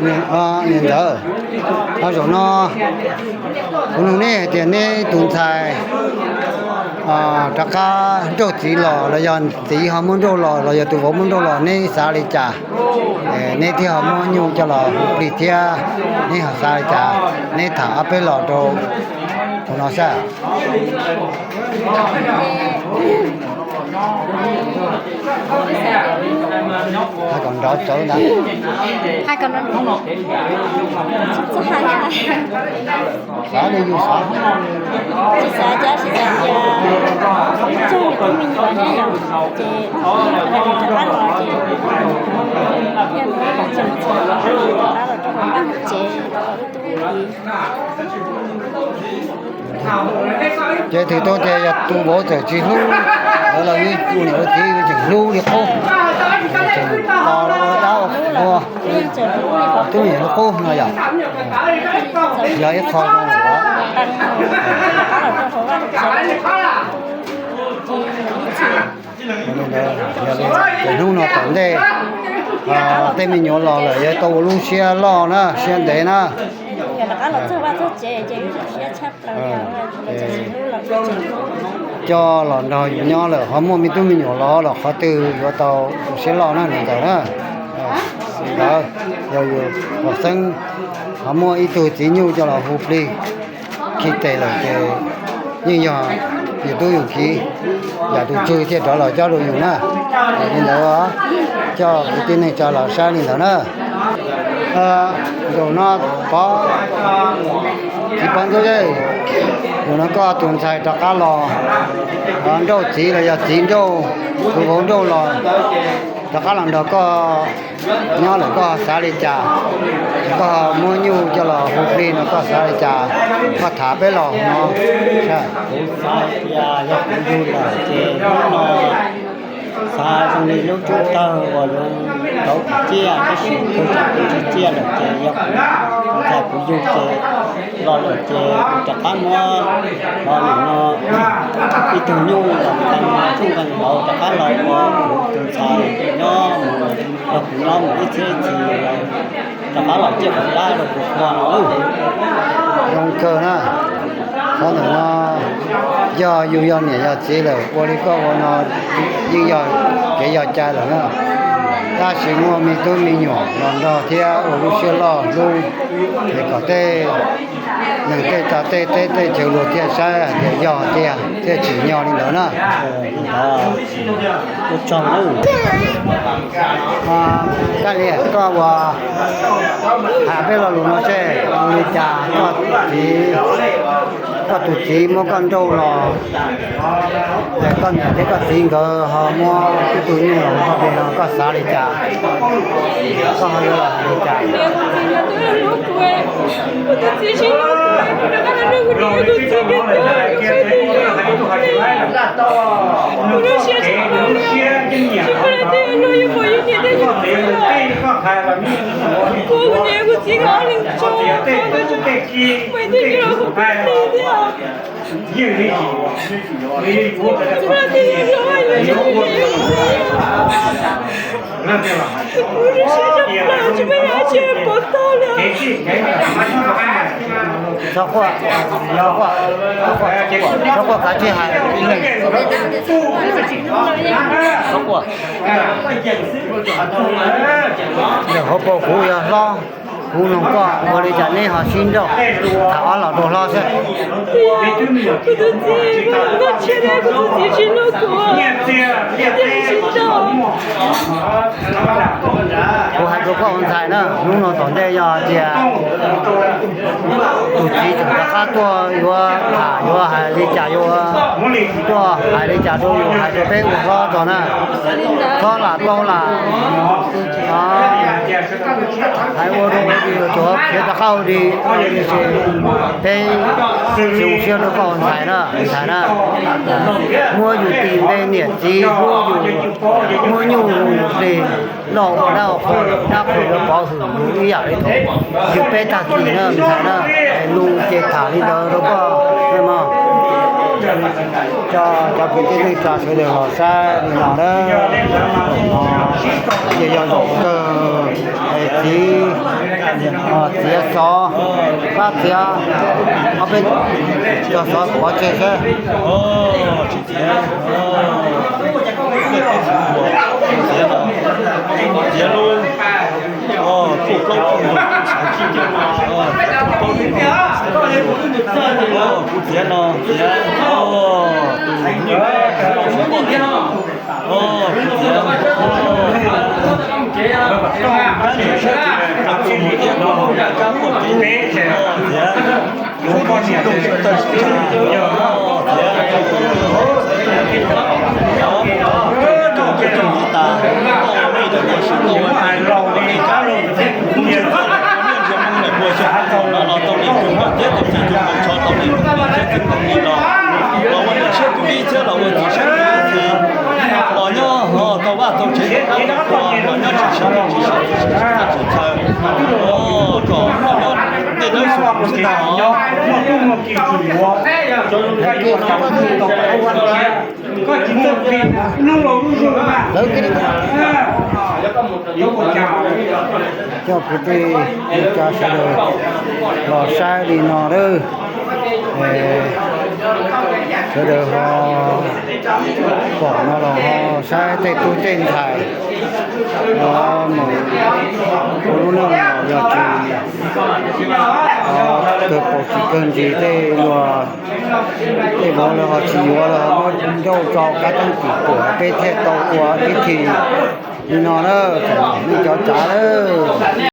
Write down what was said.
Niam ntxawm, zaum no kuv nug neb hais tias neb tus ntxhais rov qab nrauj txiv los los yog txiv ho muab nrauj los los yog tus vauv muab nrauj los neb xav li cas? Neb thiaj ho muab nyuj coj los hu plig thiab neb ho xav li cas? Neb tham ob peb los rau tus no saib. Hais kom nrov tawv ntag. Xav li yus xav. Tsis xav cas, tsis xav tias ib tsoog nws tub me nyuam thiab yom, ces rov qab los ces thiaj li tsis muaj txog rov qab los rau hauv vaj hauv tsev rau ib tug ib Ces twb tau tias yog tus vauv txawm tsis hlub lawv los yeej ua niam ua txiv tseem hlub li qub, tseem tos ua dab ua qhua, tub me nyuam li qub no yom. Yog ib qho zoo lawm. Yog li ntawd, yog li ntawd hnub no tom ntej tej me nyuam los lawm yuav tau ua lub siab loj na, siab ntev na. Coj los nrog yus nyob lawm ho muaj me tub me nyuam los los qhov twg yuav tau ua siab loj na niam ntxawm na. Li ntawd, yog yus los xeeb ho muaj ib tug txiv nyuj coj los hu plig khi tes lawm ces yeej yog yus tub yus kiv, yam tus tswv thiaj rov los cob rau yus na. Li ntawd, coj kwv tij neej tsa los saib li ntawd na. Zaum no pov, txiv pov ntxub, zaum no koj tus ntxhais rov qab los nrauj txiv los yog txiv nrauj, tus vauv nrauj los rov qab los nrog koj nyob lawm koj xav li cas? Koj muab nyuj coj los hu plig no koj xav li cas? Koj tham peb los no. Kuv xav tias yog kuv yug lawm ces hnub no xav zoo li lub tsub tawg uas yuav tauv tus ciaj, tab sis kawg tsam tus tsis ciaj lawm ces yog kuv ntxhais kuv yug ces los lawm ces kuv rov qab muab qhov nim no ib tug nyuj los nqee txuj nqee ntawd rov qab los ua kuv tus ntxhais nyob mus, los kuv nyob mus ib txhiab ib txhis, rov qab los ciaj kom dab rau tus qhua no. Zoo kawg na. Qhov ntawm no yog yus yog niam yog txiv lawm ua li koj ua no yeej yog kev yog cai lawm na. Tab sis muaj me tub me nyuam los nrog thiab ua lub siab loj hlub, es kom tej neeg tej tsa tej teb tej chaw luag thiaj saib hais tias yog tiag thiaj tsim nyog li ntawd na. Ua tsaug. Kab Liam, koj ua, tham peb lo lus no seb ua li cas koj txiv, koj tus txiv muab koj nrauj los, koj niam thiab koj txiv nkawd ho muab ib tug nyuj los hu plig no koj xav li cas? Koj ho yuav los hais li cas? Txhob quaj, txhob quaj, txhob quaj, kav tsij hais ib leeg. Txhob quaj. Ntawm hauv paus kuv yog hlob, kuv nug koj ua li cas neb ho sib nrauj, tham ob los rau hlob xwb. Kuv hais rau koj ua ntxhais na, hnub no tom ntej yog tias tus txiv tseem rov qab tuaj yuav tham yuav hais li cas yuav tuaj hais li cas rau yus hais rau peb ua hlob tso na. Txhob lam tau lam hais ua rau yus tsuav khiav rov qab ua li, ua li ces peb tsis zoo siab rau koj ua ntxhais na, ntxhais na. Muab yus tis npe niam txiv hlub yus, muab nyuj hu yus plig, loj ua dab ua qhua, dab qhuas yuav pov hwm yus ib yam li thaum yus peb tag kis na, ntxhais na. Lus ces tham li ntawd rau koj mog. Cov kwv tij neej tsa sawv daws los saib li no na, ces yog zaum kawg. Txiv, txiav xov, pab txiav, ob peb cov xov pov tseg seb. Kuv txiav no, txiav, tus Los ua niam tshiab tub ib thiab los ua txiv tshiab tub ib thiab, los nyob tau vaj tau tsev, los nyob tsis sib tsis txhawj, kom nyob tej dawb xwb os. Lawv cov kwv tij neej tsa sawv daws los saib li no lawm, sawv daws ho pom no los ho saib tej tub tej ntxhais mus ua lub neej los yog tsis kawg paus tsis kawg ntsis tej luag, tej vauv lawv ho tsis yuav lawv ho muab ncauj tso kab teeb tim tuam peb thiaj tau ua ib thim li no na, txom nyem nej cov tsav lawm.